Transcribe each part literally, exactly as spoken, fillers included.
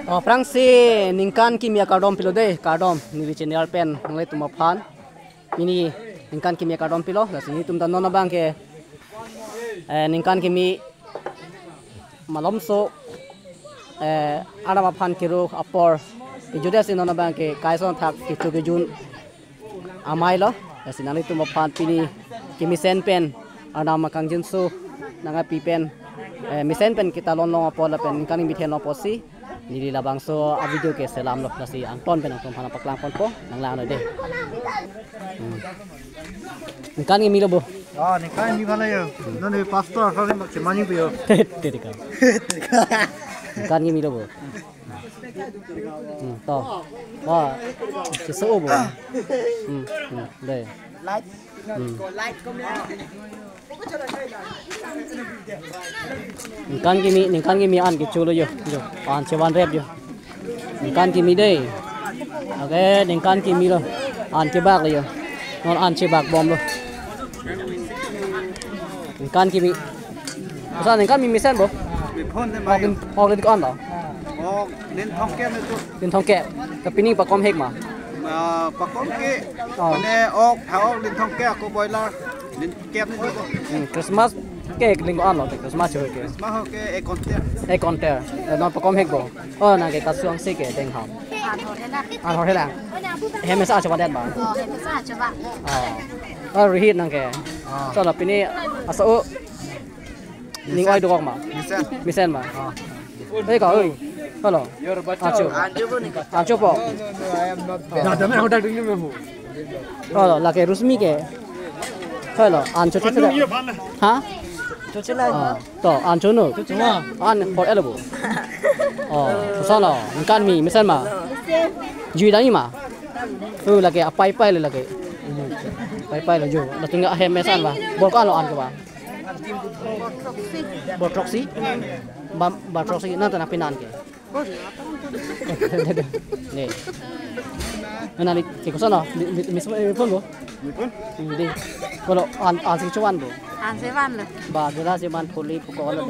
To aphrangsi ningkan kimi akardom pilo dei, kardom neli channel pen nanglitum aphan. Pini ningkan kimi akardom pilo, lasi nelitum ta non abang ke, eh, ningkan kimi malomso, eh, Arnam aphan kero apor kejut asi non abang ke kaisonthak kecho kejun amei lo. Lasi nanglitum aphan pini kemesen pen Arnam akangjinso nangkepi pen, eh, mesen pen kita longlong apot lapen ningkan kimi thenlo apotsi neli labangso a-video ke selam lo, lasi angton pen angton aphan paklang ponpo, nanglang noi dei. Hmm. Ningkan kimi lo bo. Ah, ningkan kimi bhala yo. Non ni pastor kali mak chemani yo. Teka. Ningkan kimi lo bo. Hmm, to. Wah, keso bo. Hmm, hmm, dei. Hmm. Ningkan kimi, ningkan kimi an kecho lo yo, yo. An chevan rep yo. Ningkan kimi dei. Oke, ningkan kimi lo. An kebak lo yo. Non an chebak bom lo. Ningkan kimi. Koson ningkan kimi mesen bo? Miphun de. Ok, mayo. Lin, ok, lin ko-an lo? Ok, lin thomkep na tu. Lin thomkep. Tapi pini pakom hek ma? Ah, pakom ke. Oh. Mane ok, ha ok lin thomkep ako boiler. Lin kep na tu bo. Hmm, Christmas ke lin ko-an lo, Christmas ho ke. Christmas ho ke ek konter. Ek konter. Eh, non pakom hek bo. Oh, nangke kasong si ke deng ham. An hor helang. An hor helang. Hem mesen achoba det ba? Oh, hem mesen achoba. Oh. Oh, rihit nangke. Oh. Cholo pini aso ning oi dokok ma? Mesen. Mesen ma? Oh. Oi ka, oi. Hello. Acho. Acho po. No, no, no, I am not there. No, no, no, no, no, no. Hello, lake Rusmi ke. Hello, an cho cho. Ha? Cho cho la. Ah, to, an cho no. Cho cho la. An hor elo bo. Oh, koson lo. Ningkan kimi mesen ma? Jui dani ma? Tu lake apai pai le lake. Pai pai lo jo. Latum ahem mesen ba. Bor ko-an lo an ke ba? Bor throksi. Bam, bor throksi. Nang tanah pinan ke. Dei. Nang neli ke koson lo? Mi, mi, mi, miphun bo? Miphun? Hmm, dei. Kolo an, ansi chovan bo? Ansi van lo. Ba, dula si van puli puko lo.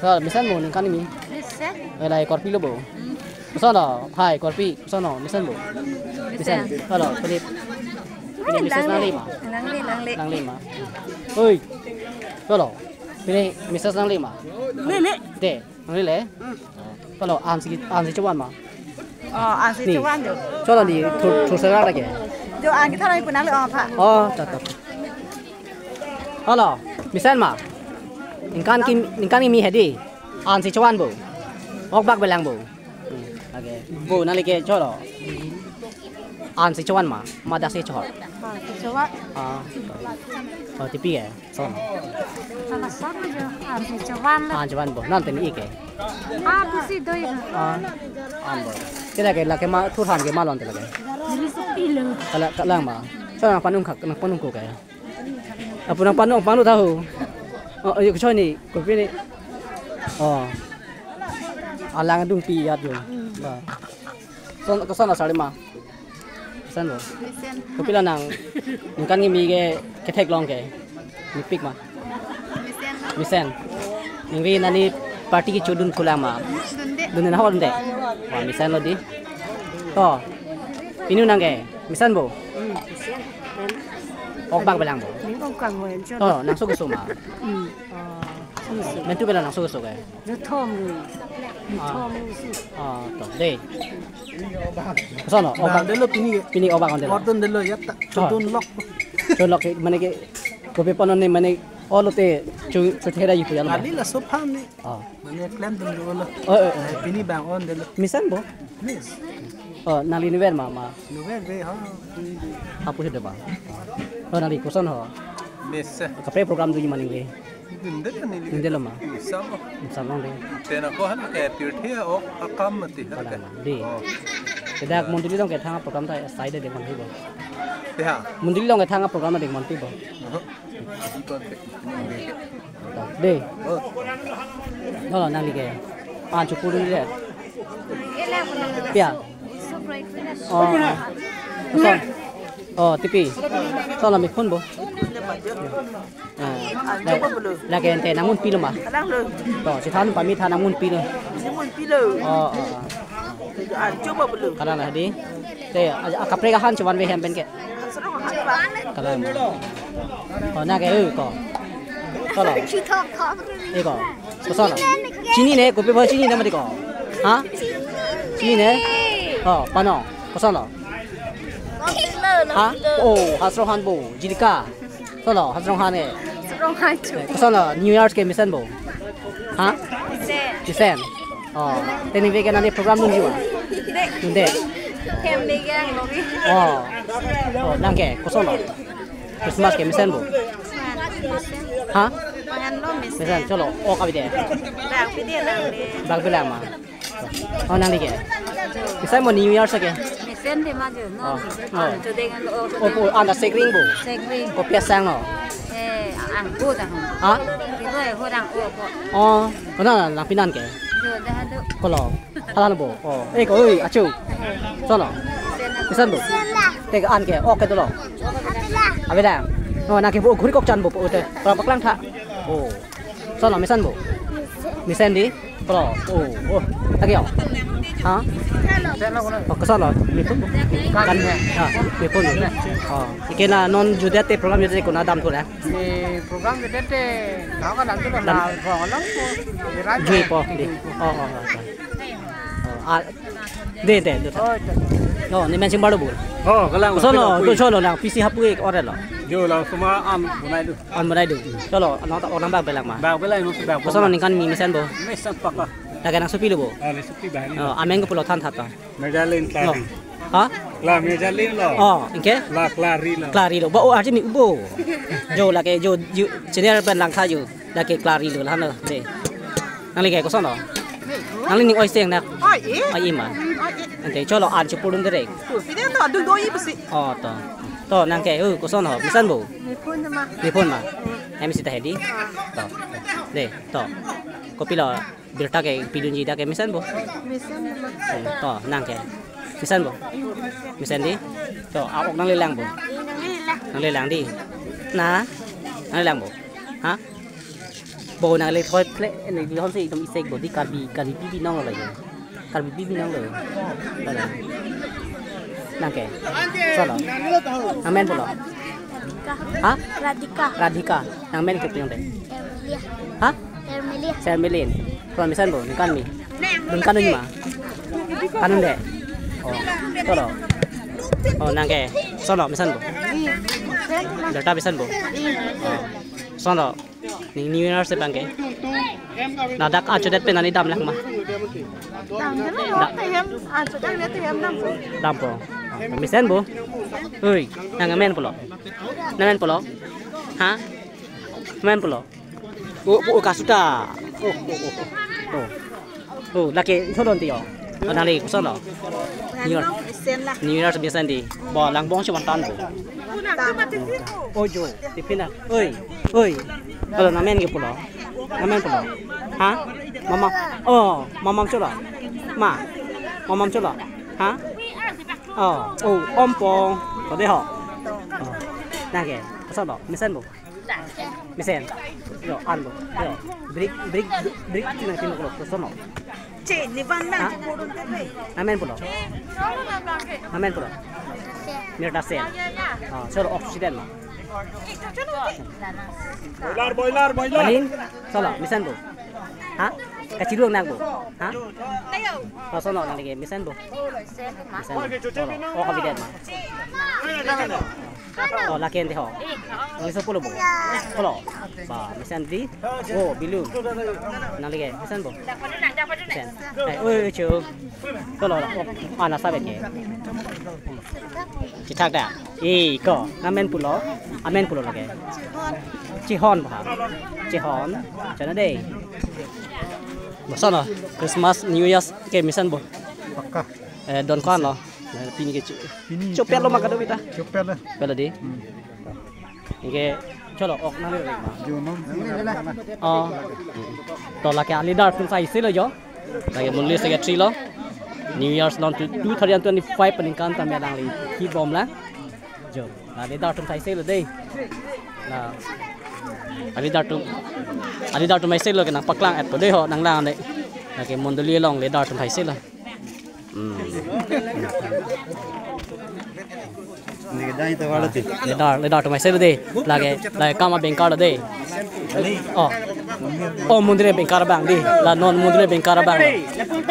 So, mesen mo ningkan kimi? Mesen. Ela korpi lo bo? Hmm. Koson lo? Hai, korpi. Koson lo? Mesen bo? Mesen. Mesen. Hello, pini. Pini Mises nangli ma? Nangli, nangli. Nangli ma. Oi. Hello. Pini Mises nangli ma? Neli. Dei. Nangli le? Hmm. Hello, ansi, ansi chovan ma? Oh, ansi chovan jo. Cholo ni, thu, thu sera lake. Jo, an kethan nangli pu nangli, oh, pha. Oh, ta, ta. Hello, mesen ma? Ningkan kimi, ningkan kimi hedi. Ansi chovan bo. Ok bak belang bo. Hmm, oke. Bo nangli ke cholo. Ansi chovan ma? Ma dak si chohor. Ansi chovan. Ah. Oh, tipi ke. Son. Hala son jo, ansi chovan lo. An chovan bo, nang teni ike. Ah, pusi doi. Ah, an bo. Kira ke lake ma thurhan ke ma lon te lake. Neli sepi lo. Kala, kalang ma. So nang panung khak, nang panung ko ke. Apu nang panung, panung tahu. Oh, ayo ke so ni, kopi ni. Oh. Alang adung pi yat yo. Ba. Son, koson asari ma? Mesen bo? Mesen. Kopilo nang, ningkan kimi ke ketheklong ke? Mepik ma? Mesen. Mesen. Ningri nani party kechodun kulang ma? Dunde. Dunde na hol dunde? Wah, mesen lo dei. To. Pini nang ke? Mesen bo? Hmm, mesen. Ok bak belang bo? Ning ok kang ho en chon. To, nangso keso ma? Hmm. Ah, so keso. Mentu belang nangso keso ke? Nithom. Nithom si. Ah, to, dei. Koson lo, ok bak. Delo pini ke. Pini ok bak delo. Ordon delo ya ta. Ah. Chodun lok. Chodun lok ke, mane ke, kopi panon ni mane, olo te, chu, chu thera yi pu ya lo. Kali laso aphan ni. Ah. Mane klem dun lo. Oh, oh, oh. Eh, pini bang on delo. Mesen bo? Mis. Oh, nangli nuver ma, ma. Nuver ve, ha. Hapu si de ba. Oh, nangli koson ho? Mesen. Kaprek program do yi ma ningve? Dunde ta neli. Dunde lo ma? Sam lo. Sam lo dei. Te nangkok han ke pirthe ok akam mati han ke. Dei. Oh. Te dak mondoli along kethang program ta side dei man hi bo. Te ha. Mondoli along kethang program dei man hi bo. Oh. Di kon ke. Dei. Oh. Hello, nangli ke. An chopur le. Pia. Oh. Son. Oh, tipi. Son lo, miphun bo. Ah, la, lake ante nangmun pilo ma? Alang lo. To, si than pami than nangmun pilo. Nimun pilo. Oh, oh, oh. An choba pilo. Kalang hadi. Te, a, a kaprek ahan chuban ve hem pen ke. Asrong ahan ba. Kalang. Oh, nang ke, eh, ko. Cholo. Chithok thok. Eh, ko. Koson lo? Chini ne, kopi bhai chini ne mati ko. Ha? Chini ne? Oh, pano. Koson lo? Ha? Oh, hasrong han bo. Jirika. Koson lo, hasrong han e. Hasrong han chu. Eh, koson lo, New Year's ke mesen bo. Ha? Mesen. Mesen. Oh, te ningve ke nani program dunji ma? Dunde. Dunde. Family gang logi. Oh. Oh, nang ke, koson lo? Christmas ke mesen bo. Mesen. Ha? Mesen lo mesen. Mesen, cholo, ok abi de. Bak pide lang de. Bak pide lang ma. Oh, nangli ke. Mesen mo New Year sa ke. Mesen de ma jo, no. Oh, oh. An cho de kan lo. Oh, po, an ta sekring bo. Sekring. Kopi asang lo? Eh, ang ko ta ho. Ha? Di ko ho dang ko ko. Oh, ko na lang pinan ke. Jo da do. Ko lo. Hala bo. Oh, eh ko, oi, achu. Koson lo? Mesen bo. Te ke an ke, ok ke dolo. Abi lang. Oh, nang ke bo ghuri kok chan bo po te. Pra paklang tha. Oh. Koson lo, mesen bo. Mesen di. Pro. Oh, oh. Lagi yo. Ha? Oh, koson lo. Mipun. Kan. Ha, mipun. Oh. Ike na non judet te program judet ko na dam thu la. Ni program judet te na ka dam thu la. Dam. Na vong lo. Jui po. Di. Oh, oh, oh. Oh, ah. De, de, de. Oh, de. No, ni men sing baru bu. Oh, kalang. Koson lo, tu cholo lang, P C hapu ek ore lo. Jo, langsung ma an bunai du. An bunai du. Cholo, ano ta orang bak belang ma. Bak belang, no, bak. Koson lo ningkan mi mesen bo. Mesen paka. Lake nangsopi lo bo. Ah, nangsopi bahari. Oh, amen ko pulo than thata. Mejalin. No. Klari. Ha? La Mejalin lo. Oh, ingke? La Klari lo. Klari lo. Bo, oh, arti mi bo. Jo, lake jo, jo, channel pen lang tha jo. Lake Klari lo, la no. De. Nangli ke koson lo? Nangli ning oi seng nak. Oi, eh? Oi, ma. Oi, eh. Ante cholo an chupulun direct. Pide to, dun doi pusi. Oh, to. To, nang ke, uh, koson lo? Mesen bo? Mipun ma. Mipun ma. Em sita hedi. To. De, to. Kopi lo birta ke pidunji dak ke mesen bo? Mesen ma. Hmm, to, nang ke. Mesen bo? Mesen di? To, a-ok nanglelang bo? Nanglelang. Nanglelang di? Na? Nanglelang bo? Ha? Bo nangli thoi phle, nangli hon si itum isek bo di Karbi, Karbi bibi nong lo ya. Karbi bibi nong lo. Nang ke. Koson lo? Nang men pulo? Ha? Radhika. Radhika. Nang men ke pion de. Ermelia. Ha? Ermelia. Sermelin. Koson mesen bo, ningkan mi. Ningkan mi ma. Kanun de. Oh. Cholo. Oh, nang ke. Koson lo, mesen bo. Birta mesen bo. Oh. Koson lo. Ning New Year se bang ke. Na dak achudet pen ani dam lang ma. Dam je lo, te hem, achudet ne te hem dam po. Dam po. Mesen bo. Oi, nang men pulo? Nang men pulo? Ha? Men pulo? Oh, oh, kasuta. Oh, oh, oh, oh. Oh. Oh, lake chodon ti yo. Anali koson lo? New Year. Mesen la. New Year mesen di. Bo lang bong si wantan bo. Oh, jo. Tipin na. Oi. Oi. Halo, nang men ke pulo? Nang men pulo? Ha? Mama. Oh, mamam cholo. Ma. Mamam cholo. Ha? Oh, oh, ompong. Ko de ho. Oh. Nang ke. Koson lo? Mesen bo. Mesen. Yo, an bo. Yo. Break, break, break tina tina ko koson lo? Che, ni van nang. Ha? Nang men pulo? Nang men pulo? Mirta Sen. Ah, cholo, oxygen ma. Boiler, boiler, boiler. Manin, koson lo, mesen bo. Ha? Kachirung nang bo. Ha? Koson lo nangli ke, mesen bo. Mesen bo. Cholo, ok abi det ma. Oh, lake ante ho. Nangli so pulo bo. Pulo. Ba, mesen di. Oh, bilu. Nangli ke, mesen bo. Mesen. Eh, oi, oi, chu. Cholo, oh, ana sabe ke. Chithak da. Eh, ko, nang men pulo. Amen pulo lake. Chihon ba. Chihon. Chana de. Koson lo? Christmas, New Year's ke mesen bo. Paka. Eh, don ko-an lo? Eh, pini ke chu. Pini chopet lo ma kadokave ta? Chopet lo. Pet lo di. Hmm. Ingke cholo, ok nanglelang ma. Jo, nang. Oh. To lake a-leader atum sai isi lo jo. Lake monthly secretary lo. New Year's non two, two thousand twenty-five peningkan tame alangli kibom lang. Jo. La leader atum sai isi lo de. La. A-leader atum. A-leader atum sai isi lo ke nangpaklang et po de ho nanglang de. Lake mondoli along leader atum hai si lo. Hmm. Leader, leader atum hai si lo dei. Lake, lake kam abengkar lo dei. Oh. Oh, mondoli abengkar abang dei. La non mondoli abengkar abang.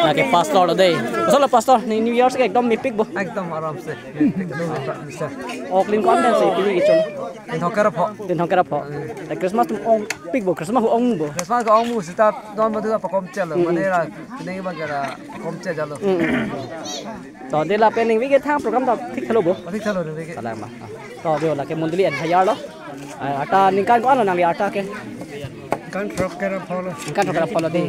Lake pastor lo dei. Kosonlo pastor, ne New Year's ke ekdom mepik bo. Ekdom aram se. Ekdom aram se. Ok, lin ko-an pen si pini kecholo? Lin thomkep ra pho. Lin thomkep ra pho. Hmm. La Christmas atum ongpik bo, Christmas atum ong bo. Christmas atum ong bo seta non madu apa komche lo. Hmm. Mane la, kene ba kera komche jalo. Hmm, hmm, hmm. To, dei lapen ningve ke thang program ta thik thalo bo. Thik thalo ningve ke. Salam ba. Ah. To, dei lake mondoli an hayar lo. Ah, arta ningkan ko-an lo nangli arta ke? Ningkan throkkep ra pho lo. Ningkan throkkep ra pho lo dei.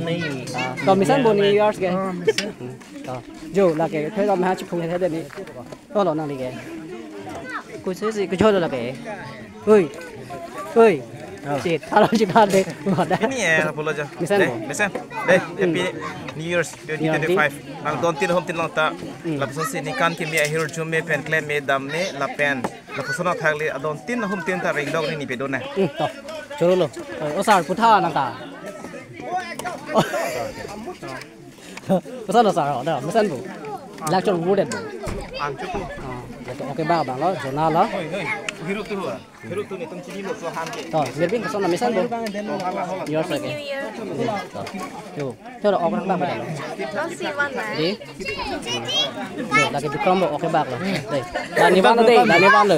Ah, to mesen bo New Year's ke. Oh, mesen. Hmm. To, jo lake, thoi lo ma chiphung he dei ni. To lo nangli ke. Kusi si kujo lo lake. Oi. Oi. Oh. Chit, halo chit hal dei. Wah, dah. Ini ya, apa lo aja? Mesen dei, bo. Mesen. Dei, happy New Year's twenty twenty-five. Nang don tin hom tin long ta. Hmm. Lapuson si ningkan kimi ahirjume pen klem me dam me lapen. Lapuson athak le adon tin hom tin ta ring dok ni pidun na. Hmm, to. Cholo lo. Oh, sir, putha nang ta. Kosonlo sir, oh, dah, mesen bo. Lecture rewarded bo. Anchot bo. Ah, ya to, okay, ba, bang lo, zona lo. Hoi, hoi. Hirup tu, ah. Hirup tu netum chini lo, so han ke. To, Mirbin kosonlo mesen bo. Yours lake. To. Yo, to lo, ok, ba, ba lo. Dei. Yo, lake Bikram bo, okay, ba lo. Dei. Danivan lo dei, Danivan lo.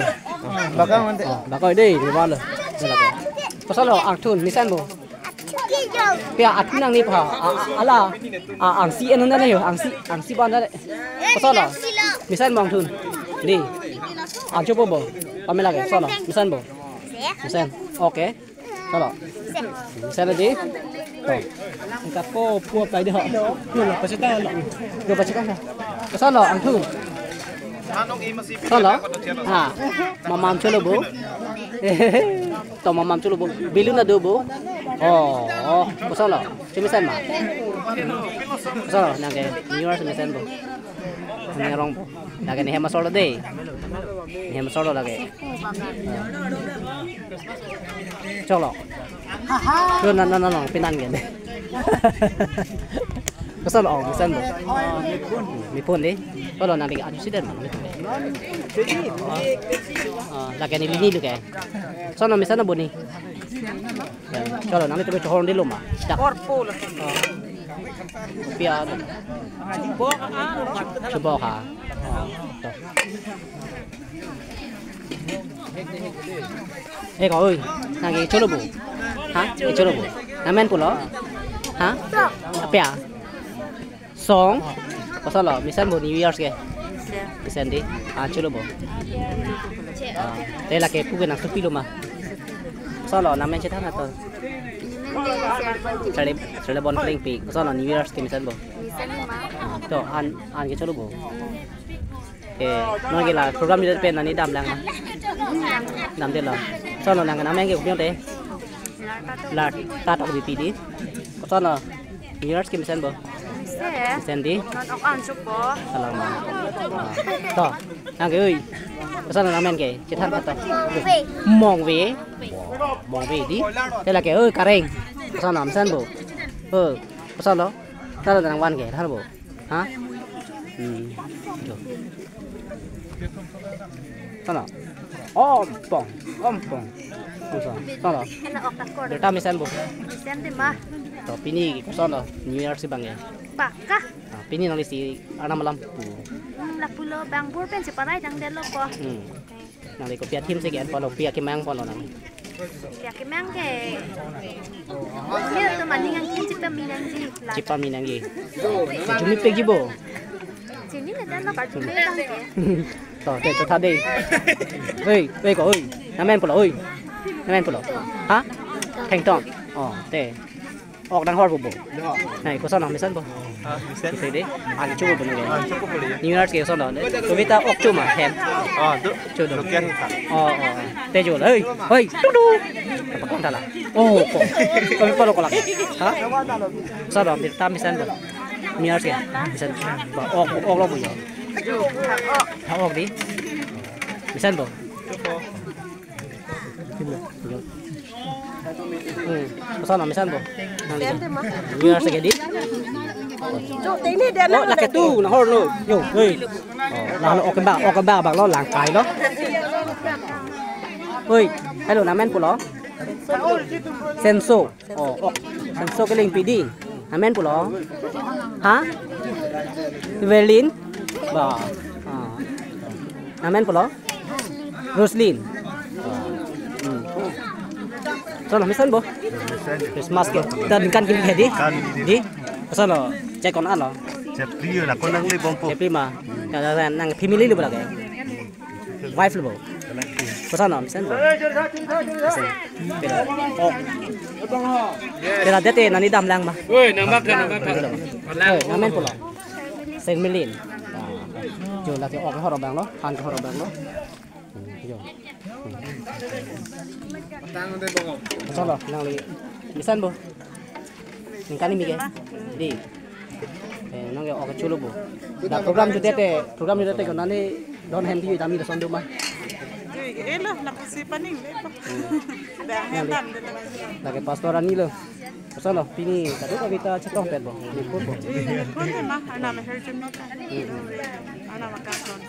Bakang ante. Oh, bakoi dei, Danivan lo. Dei lake. Kosonlo, angthun, mesen bo. Pia atun nangli pha, a, a, ala, a, angsi enun na yo, angsi, angsi ban da. Kosonlo? Mesen bo angthun. Dei. Anchot bo bo. Pamela ke, kosonlo? Mesen bo. Mesen. Okay. Kosonlo? Mesen dei. To. Angkat ko pua pai dei ho. Yo, pacheta lo. Yo, pacheta lo. Kosonlo angthun? Kosonlo? Ha. Mamam cholo bo. To mamam cholo bo. Bilun ado bo. Oh, oh. Kosonlo? Chemesen ma? Kosonlo? Nang ke New Year chemesen bo. Nang rong bo. Nang ke ne hem asor lo dei. Ne hem asor lo lake. Choklo. Yo, na, na, na, na, pinan ke. Kosonlo, oh, mesen bo. Mepon dei. Kosonlo nang dei aju siden ma. Ah, lake ne lini lo ke. Kosonlo mesen bo ni. Choklo, nang itu chohor dei lo ma. Dak. Pia. Chubok ha. To. Eh, ko, oi. Nang ke cholo bo. Ha? Ke cholo bo. Nang men pulo. Ha? Pia. Song. Kosonlo, mesen bo New Year's ke. Mesen dei. Ah, cholo bo. Ah, dei lake pu ke nang supi lo ma. Kosonlo, nang men chethan ato. Sale, sale bon kling pi. Kosonlo New Year's ke mesen bo. Ah, to, an, an ke cholo bo. Eh, non ke la program di pen nani dam lang ma. Dam dei lo. Kosonlo nang nang men ke kupion te. La ta tok di pidi. Kosonlo New Year's ke mesen bo. Mesen dei. Non ok anchot bo. Salam ma. To. Nang ke oi. Kosonlo nang men ke. Chethan kata. Mongve. Mongve dei. Dei lake oi kareng. Kosonlo mesen bo. Oh. Kosonlo. Talo nang van ke. Talo bo. Ha? Hmm. Jo. Kosonlo? Ompong, ompong. Kosonlo? Kosonlo? Birta mesen bo. Mesen dei ma. To pini kosonlo New Year si bang ya. Baka. Ah, pini nangli si arnam alam pu. Hmm, lapulo bang bur pen si parai dang delo ko. Hmm. Nangli kopi athim si ke-en ponlo, kopi akemang ponlo nang. Kopi akemang ke. Ni to mani nang kin chipami nangji. Chipami nangji. Jumi pegi bo. Chini ne dan lo ka jumi bang ke. To, te to tha dei. Oi, oi ko, oi. Nang men pulo, oi. Nang men pulo. Ha? Thengton. Oh, te. Ok nang hor bo bo. Nai, kosonlo mesen bo. Ah, mesen. Kisi dei. An chu bo bo ni. Ah, chu bo bo le. New Year ke kosonlo. Kavita ok chu ma hem. Ah, do. Chu do. Lokia hi tha. Oh, oh. Te jo. Hei, hei. Tu tu. Apa kan tala? Oh, ko. Kami palo kolak. Ha? Kosonlo, birta mesen bo. New Year ke. Mesen. Ba, ok, ok lo bo yo. Ha, ok dei. Mesen bo. Hmm. Kosonlo mesen bo. Nang dei. New Year ke dei. Jo, te ini dia. Oh, na lake tu, na hor lo. Yo, hei. Oh, la lo, ok ba, ok ba, bang lo, lang kai lo. Hei, hello, nangmen pulo? Senso. Oh, oh. Senso keling pidi. Nangmen pulo? Ha? Berlin? Ba. Ah. Nangmen pulo? Roslin. Hmm. Koson lo, mesen bo? Christmas ke. Ta ningkan kimi ke di? Kan di. Di? Koson lo? Chek kon-an lo? Chepli yo, la ko nangle bompo. Chepli ma. Ya, ya, ya, nang family lo bo lake? Wife lo bo? Koson lo, mesen bo? Mesen. Pera. Oh. Pera dete nani damlang ma? Oi, nang bak, nang bak. Oi, nangmen pulo? Saint Melin. Jo, lake ok hor abang lo, han hor abang lo. Hmm, jo. Koson lo, nangli mesen bo? Ningkan kimi ke? Di. Eh, nang ke ok chulo bo. Da program jutete, program jutete ko nani don hem di dami da son do ma? Elo, lapusi paning le. Dah hem dam de la. Lake pastor ani lo. Koson lo, pini kadokave ta chetongpet bo? Ni pun bo? Ni pun ma, ana me her jun ni ka. Hmm. Ana ma ka son.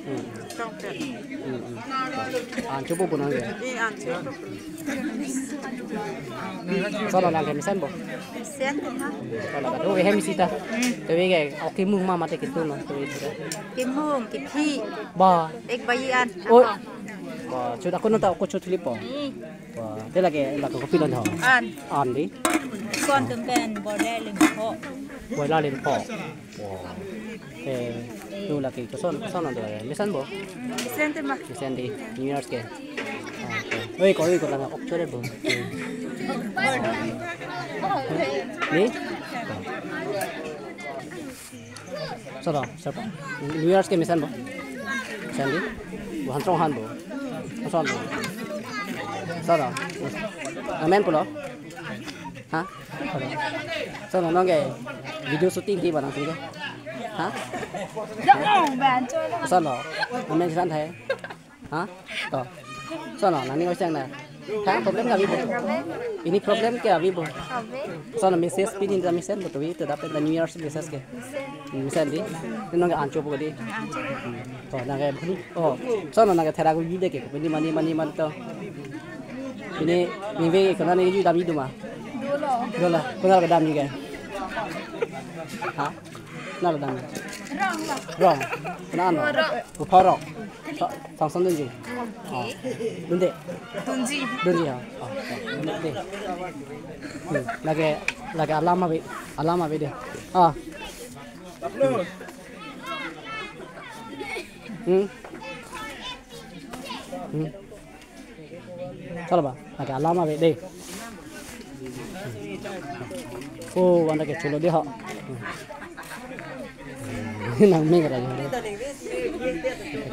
Hmm. Tongpet. Hmm, hmm. An chopo punon ke? Eh, an chopo. Koson lo, nang ke mesen bo? Mesen ha. Koson lo, kado hem sita. Hmm. Te ve ke, ok kimung ma mate kitu no, te ve sita. Kimung, kiphi. Ba. Ek bayi an. Oh. Ako. Ba, chut ako nonta ako chut lipo. Hmm. Ba, te lake, lake kopilo ho? An. An di? Kon tum pen, border limpho. Border limpho. Wow. Eh, tu lake koson, koson ando ya. Mesen bo? Mesen te ma. Mesen di. New Year's ke. Ah, okay. Oi, ko, oi, ko lang ok chore bo. Ni? Koson lo, sir pa. New Year's ke mesen bo? Mesen di. Bo han trong han bo. Koson lo? Koson lo? Nangmen pulo? Ha? Koson lo, nang ke video shooting di ba nang ke? Ha? Koson lo? Nangmen san thai. Ha? To. Koson lo, nangning oseng na. Tha problem ke ave bo? Pini problem ke ave bo? Koson lo, message pini ta mesen bo, tu wi, tu dapat la New Year's message ke. Mesen di. Nang ke an chopo di. To, nang ke bhuni. Oh, koson lo, nang ke thera ko yide ke. Pini mani, mani, mani to. Pini ningve ko nani yu dam idu ma? Dola. Dola. Konat kedam ni ke? Ha? Nalo dam. Rong. Rong. Konat lo? Rong. Upha Rong. Sa-, Sangson dunji. Oh. Dunde. Dunji. Dunji ya. Oh. Dunde. Hmm. Lake, lake alam ave, alam ave de. Ah. Hmm. Hmm. Koson lo ba? Lake alam ave de. Oh, anda ke chulo di ho. Nang meng ra.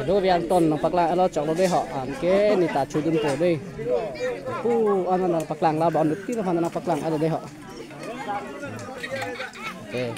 Kedo avi an ton nangpaklang lo choklo de ho. Anke neta chudunpo de. Oh, an nangpaklang la ba, an ti nangpaklang lo de ho. Okay.